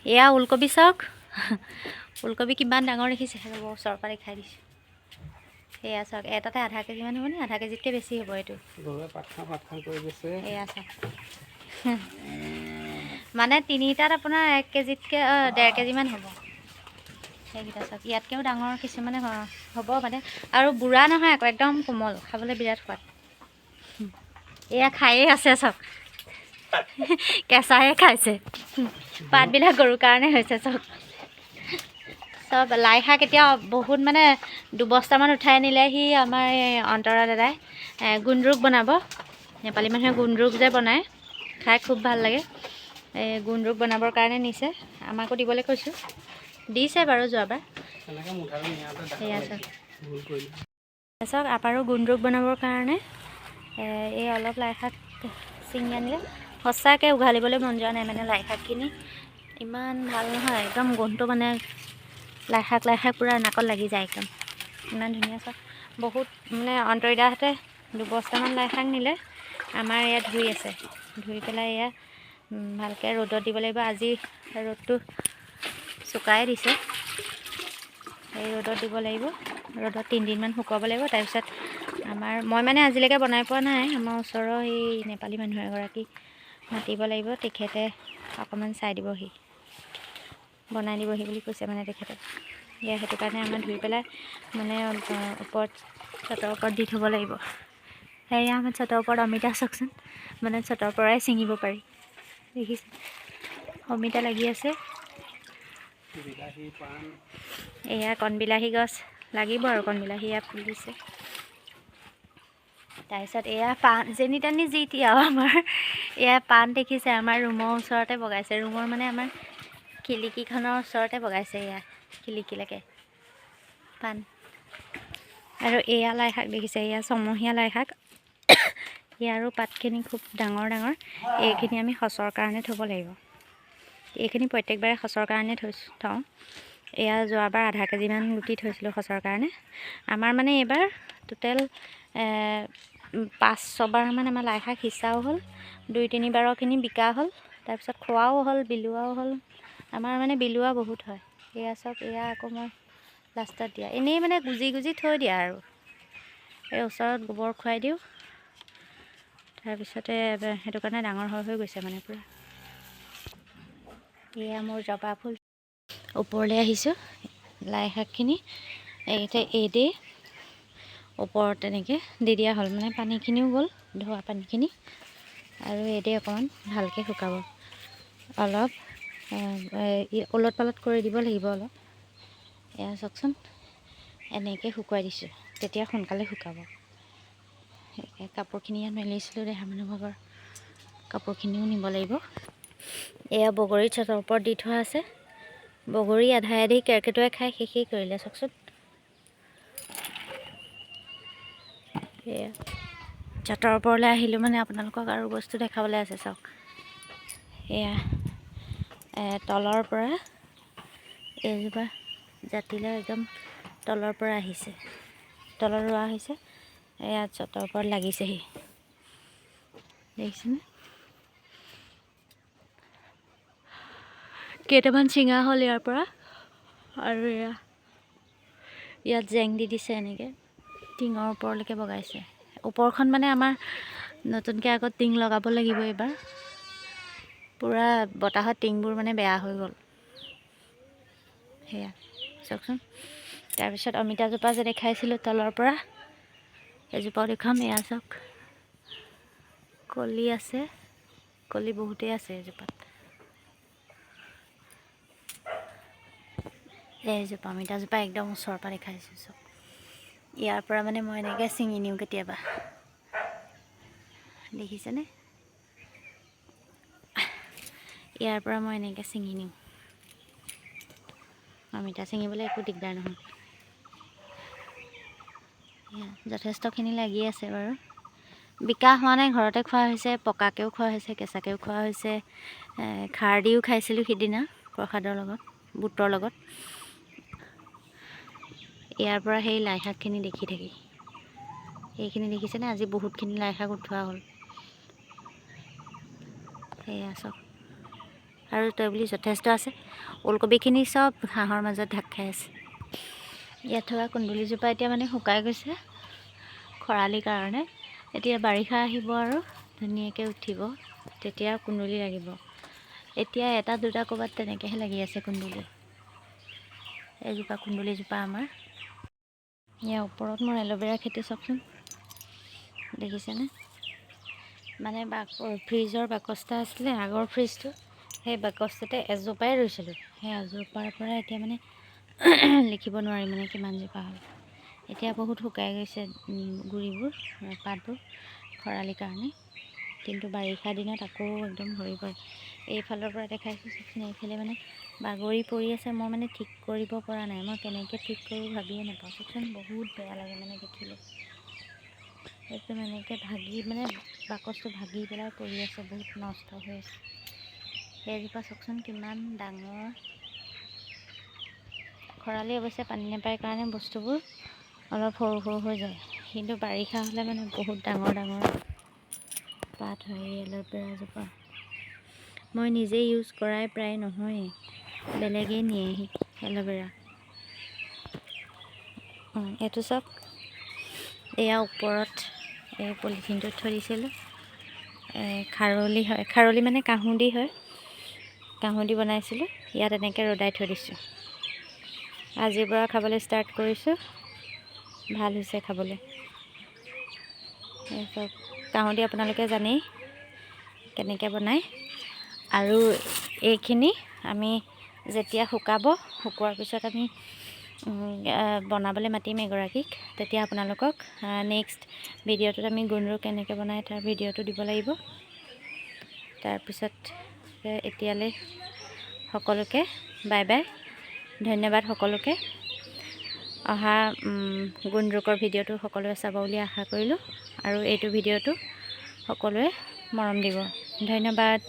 এয়া ওলকবি চাওক, ওলকবি কিমান ডাঙৰ দেখিছে, ৰ'ব ওচৰৰ পৰা দেখাই দিছোঁ। এয়া চাওক, এটাতে আধা কেজিমান হ'ব নি? আধা কেজিতকৈ বেছি হ'ব এইটো। এয়া চাওক, মানে তিনিটাত আপোনাৰ 1 কেজিতকৈ 1.5 কেজিমান হ'ব। সেইকেইটা চাওক, ইয়াতকৈও ডাঙৰ কিছুমানে হ'ব মানে, আৰু বুঢ়া নহয় আকৌ, একদম কোমল, খাবলৈ বিৰাট সোৱাদ। এয়া খায়েই আছে চাওক, কেঁচায়ে খাইছে, পাতবিলাক গৰুৰ কাৰণে হৈছে চাওক। চব লাই শাক এতিয়া বহুত মানে 2 বস্তামান উঠাই আনিলেহি আমাৰ এই অন্তৰা দাদাই। গুণ্ড্ৰুক বনাব, নেপালী মানুহে গুণ্ড্ৰুক যে বনায়, খাই খুব ভাল লাগে। এই গুণ্ড্ৰুক বনাবৰ কাৰণে নিছে, আমাকো দিবলৈ কৈছোঁ, দিছে বাৰু যোৱাবাৰ। সেয়া চাওক, চাওক আপাৰো গুণ্ড্ৰুক বনাবৰ কাৰণে এই অলপ লাই শাক ছিঙি আনিলে। সঁচাকৈ উঘালিবলৈ মন যোৱা নাই, মানে লাই শাকখিনি ইমান ভাল নহয়, একদম গোন্ধটো মানে লাই শাক লাই শাক পূৰা নাকত লাগি যায় একদম, ইমান ধুনীয়া। চাওক, বহুত মানে অন্তৰিদাহঁতে 2 বস্তামান লাই শাক নিলে, আমাৰ ইয়াত ধুই আছে, ধুই পেলাই এয়া ভালকৈ ৰ'দত দিব লাগিব। আজি ৰ'দটো চুকাই দিছে, এই ৰ'দত দিব লাগিব, ৰ'দত 3 দিনমান শুকুৱাব লাগিব। তাৰপিছত আমাৰ, মই মানে আজিলৈকে বনাই পোৱা নাই, আমাৰ ওচৰৰ এই নেপালী মানুহ এগৰাকী মাতিব লাগিব, তেখেতে অকণমান চাই দিবহি, বনাই দিবহি বুলি কৈছে মানে তেখেতে। এয়া সেইটো কাৰণে আমাৰ ধুই পেলাই মানে ওপৰত চটৰ ওপৰত দি থ'ব লাগিব। সেয়া আমাৰ চটৰ ওপৰত অমিতা চাওকচোন, মানে চটৰ পৰাই ছিঙিব পাৰি, দেখিছে অমিতা লাগি আছে। এয়া কণবিলাহী গছ লাগিব আৰু, কণবিলাহী এয়া ফুলিছে। তাৰপিছত এয়া পাণ, যেনি তেনি যি তি আৰু আমাৰ এয়া পাণ দেখিছে, আমাৰ ৰুমৰ ওচৰতে বগাইছে, ৰুমৰ মানে আমাৰ খিৰিকীখনৰ ওচৰতে বগাইছে, এয়া খিৰিকীলৈকে পাণ। আৰু এয়া লাই শাক দেখিছে, এয়া ছমহীয়া লাই শাক, ইয়াৰো পাতখিনি খুব ডাঙৰ ডাঙৰ। এইখিনি আমি সঁচৰ কাৰণে থ'ব লাগিব, এইখিনি প্ৰত্যেকবাৰে সঁচৰ কাৰণে থওঁ। এয়া যোৱাবাৰ আধা কেজিমান গুটি থৈছিলোঁ সঁচৰ কাৰণে। আমাৰ মানে এইবাৰ টোটেল 5-6 বাৰমান আমাৰ লাই শাক সিঁচাও হ'ল, 2-3 বাৰখিনি বিকা হ'ল, তাৰপিছত খোৱাও হ'ল, বিলোৱাও হ'ল। আমাৰ মানে বিলোৱা বহুত হয়। এয়া চাওক, এয়া আকৌ মই লাষ্টত দিয়া, এনেই মানে গুজি গুজি থৈ দিয়া আৰু। এই ওচৰত গোবৰ খুৱাই দিওঁ, তাৰপিছতে সেইটো কাৰণে ডাঙৰ হৈ হৈ গৈছে মানে পূৰা। এয়া মোৰ জবা ফুল। ওপৰলৈ আহিছোঁ, লাই শাকখিনি এই দি ওপৰত তেনেকৈ দি দিয়া হ'ল, মানে পানীখিনিও গ'ল, ধোৱা পানীখিনি। আৰু এই দি অকণমান ভালকৈ শুকাব, অলপ ওলট পালট কৰি দিব লাগিব অলপ। এয়া চাওকচোন, এনেকৈ শুকুৱাই দিছোঁ, তেতিয়া সোনকালে শুকাব। কাপোৰখিনি ইয়াত মেলিছিলোঁ, দেহা মানুহ ভাগৰ কাপোৰখিনিও নিব লাগিব। এয়া বগৰী চটৰ ওপৰত দি থোৱা আছে, বগৰী আধা আধি কেৰ্কেটুৱাই খাই শেষেই কৰিলে চাওকচোন। এয়া চটৰ ওপৰলৈ আহিলোঁ মানে আপোনালোকক আৰু বস্তু দেখাবলৈ আছে চাওক। এয়া তলৰ পৰা এইজোপা জাতিলাও একদম তলৰ পৰা আহিছে, তলত ৰোৱা হৈছে, এয়া চটৰ ওপৰত লাগিছেহি, দেখিছেনে? কেইটামান ছিঙা হ'ল ইয়াৰ পৰা। আৰু এয়া ইয়াত জেং দি দিছে এনেকৈ, টিঙৰ ওপৰলৈকে বগাইছে। ওপৰখন মানে আমাৰ নতুনকৈ আকৌ টিং লগাব লাগিব এইবাৰ, পূৰা বতাহত টিংবোৰ মানে বেয়া হৈ গ'ল। সেয়া চাওকচোন। তাৰপিছত অমিতাজোপা যে দেখাইছিলোঁ তলৰ পৰা, এজোপাও দেখুৱাম। এয়া চাওক, কলি আছে, কলি বহুতেই আছে এজোপাত। এইজোপা অমিতাজোপা একদম ওচৰৰ পৰা দেখাইছোঁ চাওক। ইয়াৰ পৰা মানে মই এনেকৈ ছিঙি নিওঁ কেতিয়াবা, দেখিছেনে? ইয়াৰ পৰা মই এনেকৈ ছিঙি নিওঁ। অমিতা ছিঙিবলৈ একো দিগদাৰ নহয়। যথেষ্টখিনি লাগি আছে বাৰু, বিকা হোৱা নাই, ঘৰতে খোৱা হৈছে, পকাকৈও খোৱা হৈছে, কেঁচাকৈও খোৱা হৈছে। খাৰ দিও খাইছিলোঁ সিদিনা প্ৰসাদৰ লগত, বুটৰ লগত। ইয়াৰ পৰা সেই লাই শাকখিনি দেখি থাকি, এইখিনি দেখিছেনে? আজি বহুতখিনি লাই শাক উঠোৱা হ'ল। সেয়া চাওক, আৰু তৈ বুলি যথেষ্ট আছে। ওলকবিখিনি চব ঘাঁহৰ মাজত ঢাক খাই আছে। ইয়াত থকা কুন্দুলিজোপা এতিয়া মানে শুকাই গৈছে খৰালিৰ কাৰণে। এতিয়া বাৰিষা আহিব আৰু ধুনীয়াকৈ উঠিব, তেতিয়া কুন্দুলি লাগিব। এতিয়া এটা দুটা ক'ৰবাত তেনেকৈহে লাগি আছে কুন্দুলি। এইজোপা কুন্দুলিজোপা আমাৰ। ইয়াৰ ওপৰত মোৰ এল'ভেৰা খেতি চাওকচোন, দেখিছেনে? মানে ফ্ৰিজৰ বাকচ এটা আছিলে আগৰ ফ্ৰিজটো, সেই বাকচটোতে এজোপাই ৰুইছিলোঁ। সেই এজোপাৰ পৰা এতিয়া মানে লিখিব নোৱাৰি মানে কিমানজোপা হ'ল। এতিয়া বহুত শুকাই গৈছে গুৰিবোৰ, পাতবোৰ খৰালিৰ কাৰণে। কিন্তু বাৰিষা দিনত আকৌ একদম ভৰি পৰে। এইফালৰ পৰা দেখাইছোঁ চাওকচোন, এইফালে মানে বাগৰি পৰি আছে। মই মানে ঠিক কৰিব পৰা নাই, মই কেনেকৈ ঠিক কৰোঁ ভাবিয়ে নাপাওঁ। চাওকচোন, বহুত বেয়া লাগে মানে দেখিলে। একদম এনেকৈ ভাগি মানে বাকচটো ভাগি পেলাই পৰি আছে, বহুত নষ্ট হৈ আছে। সেইজোপা চাওকচোন কিমান ডাঙৰ। খৰালি অৱশ্যে পানী নাপায় কাৰণে বস্তুবোৰ অলপ সৰু সৰু হৈ যায়, কিন্তু বাৰিষা হ'লে মানে বহুত ডাঙৰ ডাঙৰ পাত হয়। এই এল'ভেৰাজোপা মই নিজে ইউজ কৰাই প্ৰায় নহয়েই, বেলেগেই নিয়েহি এল'ভেৰা। এইটো চাওক, এয়া ওপৰত এই পলিথিনটোত থৈ দিছিলোঁ। খাৰলি হয়, খাৰলি মানে কাহুদি হয়, কাহুদি বনাইছিলোঁ। ইয়াত এনেকৈ ৰ'দাই থৈ দিছোঁ। আজিৰ পৰা খাবলৈ ষ্টাৰ্ট কৰিছোঁ, ভাল হৈছে খাবলৈ। এই চাওক, কাহুদি আপোনালোকে জানেই কেনেকৈ বনায়। আৰু এইখিনি আমি যেতিয়া শুকাব, শুকোৱাৰ পিছত আমি বনাবলৈ মাতিম এগৰাকীক। তেতিয়া আপোনালোকক নেক্সট ভিডিঅ'টোত আমি গুন্দৰু কেনেকৈ বনায় তাৰ ভিডিঅ'টো দিব লাগিব। তাৰপিছত এতিয়ালৈ সকলোকে বাই বাই, ধন্যবাদ সকলোকে। অহা গুন্দৰুকৰ ভিডিঅ'টো সকলোৱে চাব বুলি আশা কৰিলোঁ আৰু এইটো ভিডিঅ'টো সকলোৱে মৰম দিব। ধন্যবাদ।